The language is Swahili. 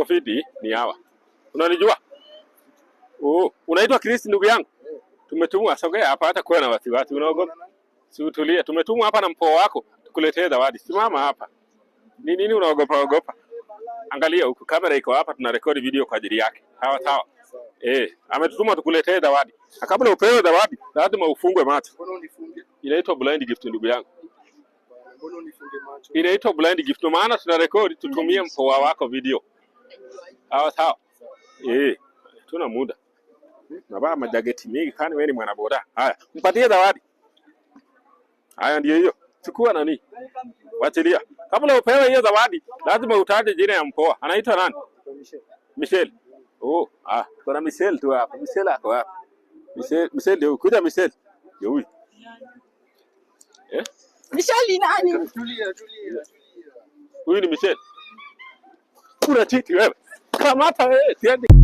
Uko fiti? Ni hawa. Unanijua? Oh, unaitwa Chris ndugu yangu? Tumetumwa, sogea hapa hata kuwa na wasiwasi. Unaogopa? Si utulie. Tumetumwa hapa na mpoa wako tukuletee zawadi. Simama hapa. Ni nini unaogopa ogopa? Angalia huku, kamera iko hapa, tunarekodi video kwa ajili yake. Sawa sawa. Eh, ametutuma tukuletee zawadi. Na kabla upewe zawadi, lazima ufungwe macho. Mbona unifunge? Inaitwa blind gift ndugu yangu. Mbona unifunge macho? Inaitwa blind gift, maana tunarekodi tutumie mpoa wako video. Sawa sawa. Eh, tuna muda. Navaa majageti mingi kwani wewe ni mwanaboda. Haya, mpatie zawadi. Haya ndio hiyo. Chukua nani? Wachilia. Kabla upewe hiyo zawadi, lazima utaje jina ya mpoa. Anaitwa nani? Michelle. Oh, ah, kuna Michelle tu hapa. Michelle ako hapa. Michelle, Michelle ndio kuja Michelle. Ndio huyu. Eh? Michelle ni nani? Tulia, tulia. Huyu ni Michelle. Una chiti wewe. Kamata wewe, siende.